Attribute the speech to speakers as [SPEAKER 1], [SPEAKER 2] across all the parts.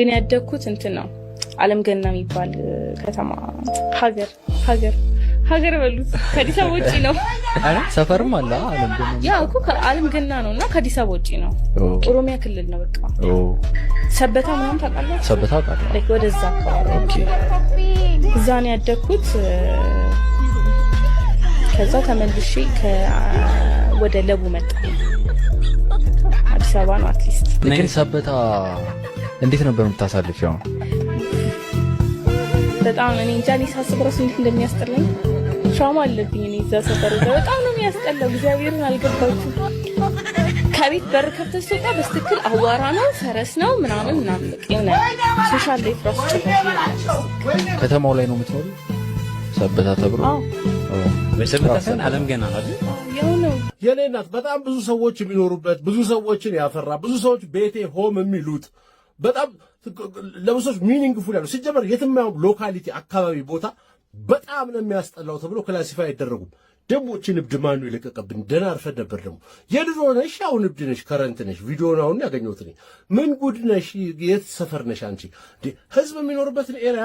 [SPEAKER 1] ግን ያደግኩት እንትን ነው፣ አለም ገና የሚባል ከተማ፣ ሀገር በሉት፣ ከአዲስ አበባ ውጭ ነው።
[SPEAKER 2] ሰፈርም አለ አለም ገና።
[SPEAKER 1] ያ እኮ አለም ገና ነው እና ከአዲስ አበባ ውጭ ነው። ኦሮሚያ ክልል ነው። በቃ ሰበታ ምናምን ታውቃለህ?
[SPEAKER 2] ሰበታ አውቃለሁ።
[SPEAKER 1] Like ወደዛ አካባቢ እዛ ነው ያደግኩት። ከዛ ተመልሼ ወደ ለቡ መጣ። አዲስ አበባ ነው at least።
[SPEAKER 2] ግን ሰበታ እንዴት ነበር የምታሳልፊው?
[SPEAKER 1] በጣም እኔ እንጃ፣ እኔ ሳስብ እራሱ እንዴት እንደሚያስጠላኝ፣ trauma አለብኝ። እኔ እዛ ሰፈር እዛ በጣም ነው የሚያስጠላው። እግዚአብሔርን አልገባችሁም። ከቤት በር ከፍተህ ስትወጣ በስትክክል አዋራ ነው፣ ፈረስ ነው፣ ምናምን ምናምን፣ በቃ የሆነ social life ራሱ ጭራሽ የለም።
[SPEAKER 2] ከተማው ላይ ነው የምትኖሪው? ሰበታ ተብሎ?
[SPEAKER 1] አዎ።
[SPEAKER 3] በሰበታ ሳይሆን አለም ገና ነው አይደል?
[SPEAKER 1] ያው ነው።
[SPEAKER 4] የኔ እናት፣ በጣም ብዙ ሰዎች የሚኖሩበት፣ ብዙ ሰዎችን ያፈራ፣ ብዙ ሰዎች ቤቴ home የሚሉት፣ በጣም ለብዙ ሰዎች meaningful ያለው፣ ሲጀመር የትኛውም locality አካባቢ ቦታ በጣም ነው የሚያስጠላው ተብሎ classify አይደረጉም። ደግሞ እችን እብድ ማኑ የለቀቀብን? ደህና አርፈድ ነበር። ደግሞ የድሮ ነሽ፣ አሁን እብድ ነሽ፣ current ነሽ። ቪዲዮን አሁን ያገኘሁት እኔ። ምን ጉድ ነሽ? የት ሰፈር ነሽ አንቺ? እንዴ፣ ህዝብ የሚኖርበትን area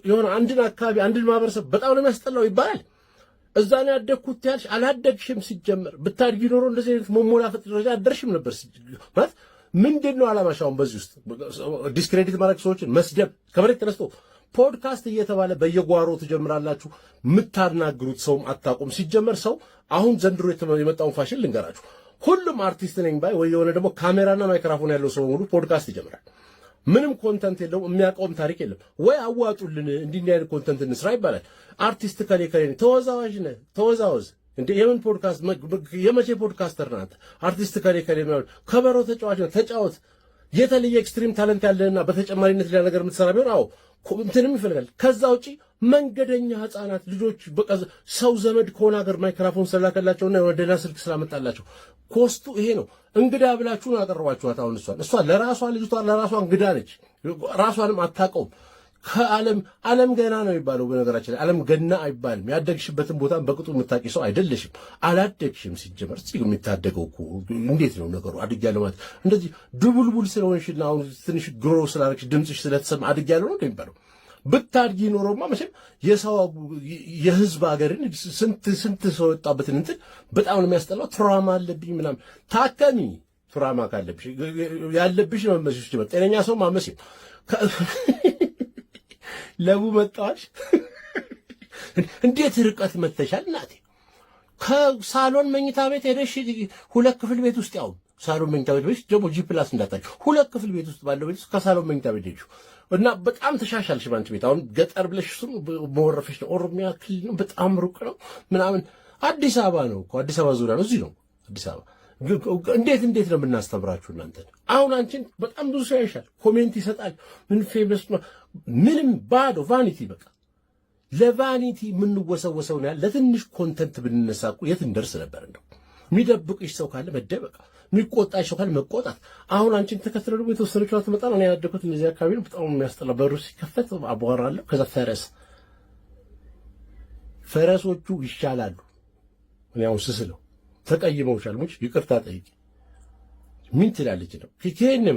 [SPEAKER 4] የሆነ አንድን አካባቢ፣ አንድን ማህበረሰብ በጣም ነው የሚያስጠላው ይባላል። እዛ ነው ያደግኩት ያልሽ አላደግሽም። ሲጀመር ብታድጊ ኖሮ እንደዚህ አይነት መሞላፈጥ ደረጃ አደርሽም ነበር። ማለት ምንድን ነው አላማሽ አሁን በዚህ ውስጥ? Discredit ማድረግ፣ ሰዎችን መስደብ፣ ከመሬት ተነስቶ ፖድካስት እየተባለ በየጓሮ ትጀምራላችሁ። የምታናግሩት ሰውም አታውቁም። ሲጀመር ሰው አሁን ዘንድሮ የመጣውን ፋሽን ልንገራችሁ። ሁሉም አርቲስት ነኝ ባይ ወይ የሆነ ደግሞ ካሜራና ማይክራፎን ያለው ሰው ሙሉ ፖድካስት ይጀምራል። ምንም content የለውም። የሚያውቀውም ታሪክ የለም። ወይ አዋጡልን፣ እንዲህ እንዲህ አይነት content እንስራ ይባላል። አርቲስት ከሌ ከሌ ነኝ፣ ተወዛዋዥ ነህ፣ ተወዛወዝ እንዴ። የምን ፖድካስት? የመቼ podcaster ናት? አርቲስት ከሌ ከሌ ምናምን፣ ከበሮ ተጫዋች ነው፣ ተጫወት። የተለየ extreme talent ያለህና በተጨማሪነት ሌላ ነገር የምትሰራ ቢሆን አዎ እንትንም ይፈልጋል። ከዛ ውጪ መንገደኛ ህፃናት ልጆች በቃ ሰው ዘመድ ከሆነ ሀገር ማይክራፎን ስላከላቸውና የሆነ ደህና ስልክ ስላመጣላቸው cost ኡ ይሄ ነው። እንግዳ ብላችሁ ነው ያቀረባችኋት። አሁን እሷ ለራሷ፣ ልጅቷ ለራሷ እንግዳ ነች። ራሷንም አታውቀውም። ከዓለም ዓለም ገና ነው የሚባለው። በነገራችን ላይ ዓለም ገና አይባልም። ያደግሽበትን ቦታ በቅጡ የምታውቂ ሰው አይደለሽም። አላደግሽም። ሲጀመር እስኪ የሚታደገው እኮ እንዴት ነው ነገሩ? አድጌያለሁ ማለት እንደዚህ ድቡልቡል ስለሆንሽና አሁን ትንሽ grow ስላደረግሽ፣ ድምፅሽ ስለተሰማ አድጌያለሁ ነው የሚባለው? ብታድጊ ኖሮማ መቼም የሰው የህዝብ ሀገርን ስንት ስንት ሰው የወጣበትን እንትን በጣም ነው የሚያስጠላው። Trauma አለብኝ ምናምን፣ ታከሚ። Trauma ካለብሽ ያለብሽ ነው መስሽ፣ ጤነኛ ሰው ማመስ ለቡ መጣሽ። እንዴት ርቀት መተሻል እናቴ? ከሳሎን መኝታ ቤት ሄደሽ ሁለት ክፍል ቤት ውስጥ፣ ያው ሳሎን መኝታ ቤት ቤት ደግሞ G plus እንዳታች፣ ሁለት ክፍል ቤት ውስጥ ባለው ቤት ውስጥ ከሳሎን መኝታ ቤት ሄድሽ እና በጣም ተሻሻልሽ። ባንቺ ቤት አሁን ገጠር ብለሽ እሱም መወረፈሽ ነው። ኦሮሚያ ክልል ነው፣ በጣም ሩቅ ነው ምናምን። አዲስ አበባ ነው እኮ፣ አዲስ አበባ ዙሪያ ነው፣ እዚህ ነው አዲስ አበባ። እንዴት እንዴት ነው የምናስተምራችሁ እናንተ? አሁን አንቺን በጣም ብዙ ሰው ያይሻል፣ comment ይሰጣል። ምን famous ምንም ባዶ vanity፣ በቃ ለ vanity የምንወሰወሰው ነው። ለትንሽ content ብንነሳ እኮ የት እንደርስ ነበር። እንደው የሚደብቅሽ ሰው ካለ መደበቅ፣ የሚቆጣሽ ሰው ካለ መቆጣት። አሁን አንቺን ተከትሎ ደግሞ የተወሰነችዋ ትመጣ ነው። እኔ ያደኩት እንደዚህ አካባቢ ነው። በጣም የሚያስጠላ፣ በሩ ሲከፈት አቧራ አለ። ከዛ ፈረስ፣ ፈረሶቹ ይሻላሉ። እኔ አሁን ስስለው ተቀይመውሻል፣ ሙች ይቅርታ ጠይቂ። ምን ትላለች ነው ከየት ነው?